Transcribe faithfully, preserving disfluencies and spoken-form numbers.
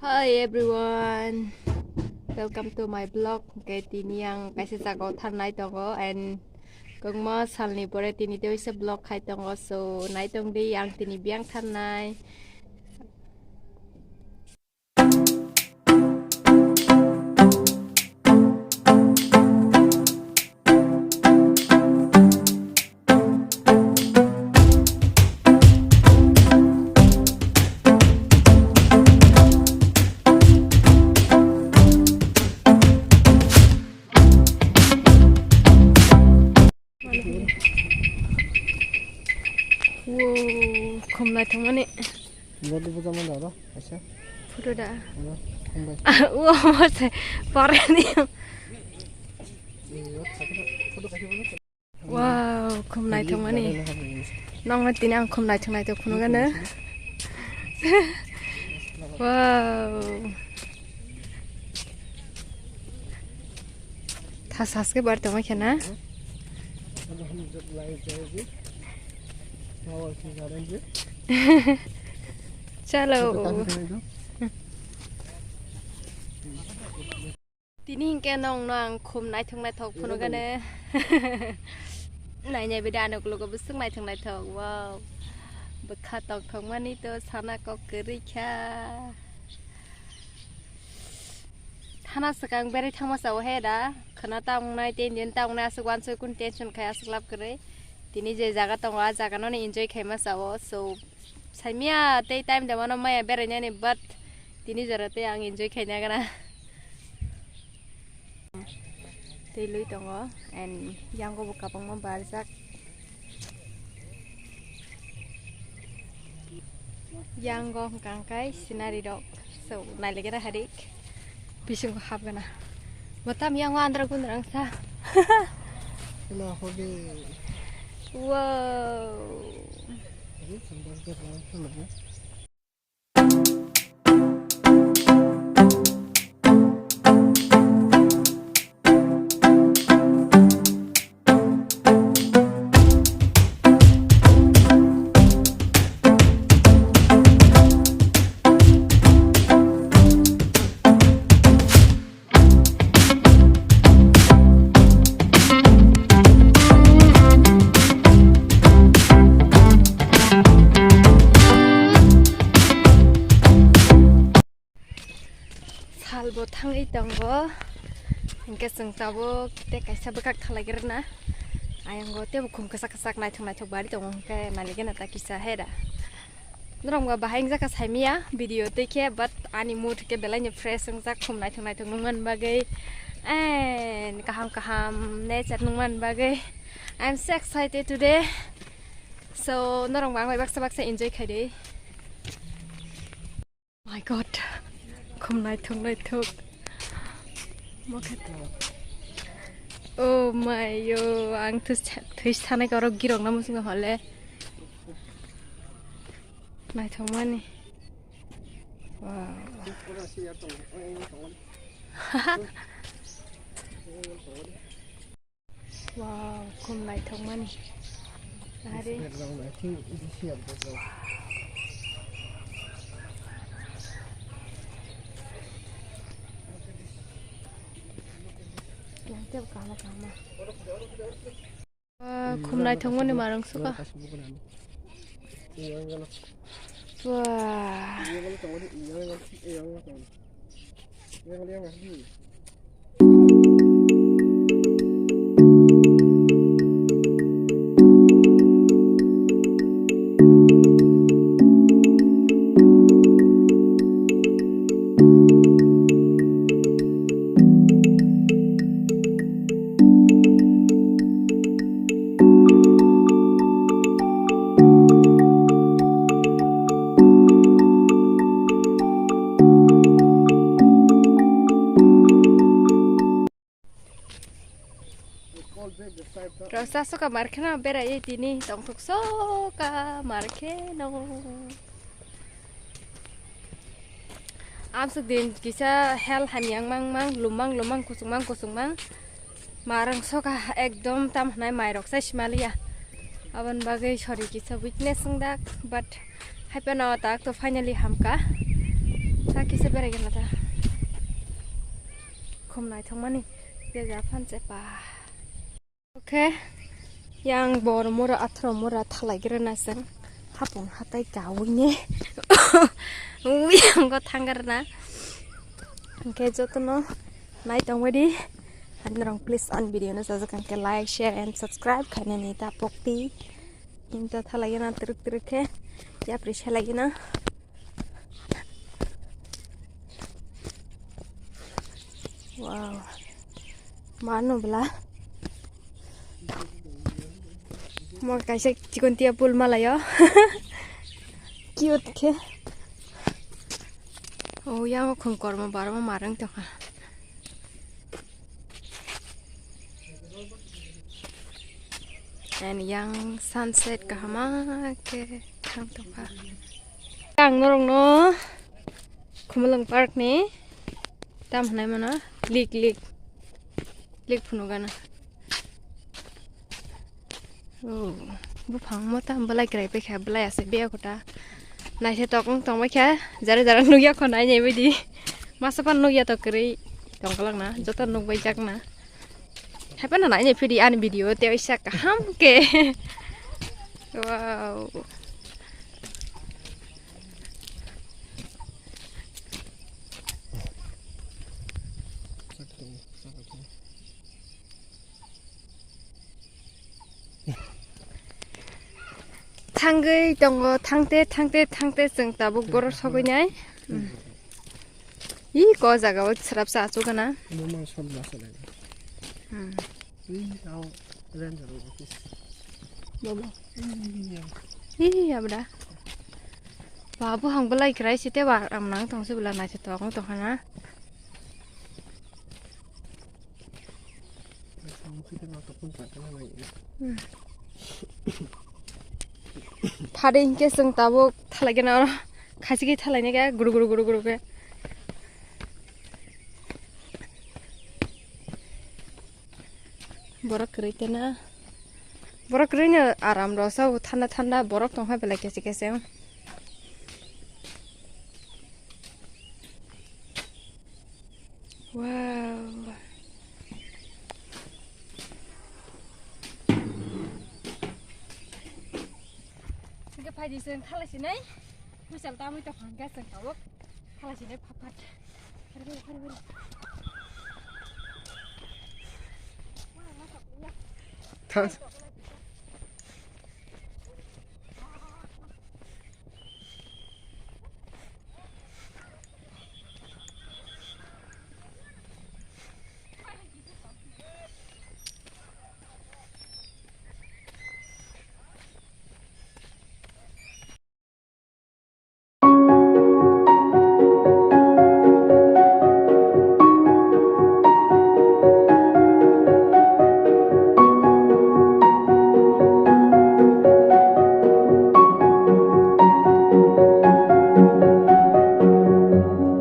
Hi everyone, welcome to my vlog. Hwnkhe tini ang kaisa jagao tharnai tongo and kwbangma salni pore tini teisa vlog khai tongo, so nai tongdi ang tini biyang tharnai. Wow, khum naithokmani. Body buja manda aro, acha. Photo da. Ano, khum bai. Wow, mo se, pore ni. Photo kaisa bana. Wow, khum naithokmani. Nongno tini ang khum naithok naithok phunukgano. Wow. Tha saske bar tongma khena. Chalo. Tini hinkhe nongno ang khum naithok naithok phunukgano. Nainai bida ano kulugo bwswk naithok naithok. Wow. Bwkha tongthokmani to sana kok kwrwi kha. Thana swkang berai thangma sao he da. Khwna ta wngnai, ten din ta wngnai, aswk wansoi kun tension khai aswk lab kwrwi. Tini je jaga tongo, a jaga no enjoy khaima sao. So, saimia tei time da mano maya berainani, but tini jora tei ang enjoy khaina gana. Tei lui tongo and yango bo kabangma barjak. Yango hwnkha hwnkhe scenery rok, so nailaikhe harik bisingo hapgana. Bo tam yango andra gundra wngsa. Ina hobi. Wow. Ini sandal ke bawah tu mana? Salbo thangwi tongo, hinkhe chwng tabuk tei kaisa bwkhak thalaikhe rwna. Ayang o teibo khum kwchak kwchak naithok naithok bari tongo, hinkhe nailaikhe na ta kisa hera. Norok ba bahai wngjakha saimia video tei khe, but ani mood khe belai ni fresh wngjak, khum naithok naithok nungmani bagwi, and kaham kaham nature nungmani bagwi. I am so excited today. So norok ba ang bai baksa baksa enjoy khai di. My God, khum naithok naithok. Mokhe. Oh my yo, ang thwi sa-, thwi sanai khe oro girok na muchungo hole. Naithokmani. Wow. Wow, khum naithokmani. Are. Yang tep kama kama. Wah, khum naithokmani marang suka. Wah. Rasa soka markheno berai tini tongthok soka markheno. Amsuk din kisa hel hamyang mang mang, lumang lumang, kusung mang kusung mang. Marang soka ekdom tam hwnai mairok sai simaliya. Aboni bagwi sorry kisa weakness wngdak, but haipeno tak to finally hamka. Kisa berai gana ta. Khum naithok mani. Beja phan se pa. Okay. Yang bor mura athro mura thalai gira na seng. Hapung hatai kawi ne. Ui ang go thanggar na. Okay, jotono nai tongwadi. Hanrong please an video no sajak ke like, share and subscribe khainani ta pokti. Inta thalai na truk truk khe. Yapri selai na. Wow. Mano bla. Mo kaisa chikon tia pul malayo. Cute khe. Oh, yang khum kormo barma marang tongkha. And yang sunset kahama ke thang tongkha. Ang norokno Khumulwng Park ni tam hwnai mano lik lik lik phunukgana. Oh, buphang mo tam belai kwrai paikha, belai ase bia kota. Naithe tok wng tongbaikha, jara jara nukya kho nainai baidi. Masa pan nukya tok kwrwi tongkolokna, joto nukbaijakna. Haipano nainai phidi ani video tei oisa kaham khe. Wow. Thangwi tongo, thangte, thangte, thangte chwng tabuk borok sogwi nai. Hmm. Ih, ko jaga o srapsa achuk gana. Bo mang sot ma se lai. Hmm. Ih, tao ranger office. Bobo. Ih, ya. Ih, abra. Ba, buphang belai kwrai site ba, ang nang tong se bela naithotok wng tongkha na. Hmm. Phari hinkhe chwng tabuk thalai gana oro. Khachi khe thalai nai khe guru guru guru guru khe. Borok kwrwi tena. Borok kwrwi no aram rw sa o thanda thanda borok tong kha belai kese kese. Wow. Hingke phaidi chwng thalai sinai. Mwisal tamwi tong hangke chwng tabuk. Thalai sinai phat phat. Hari, hari, hari, hari. Thang.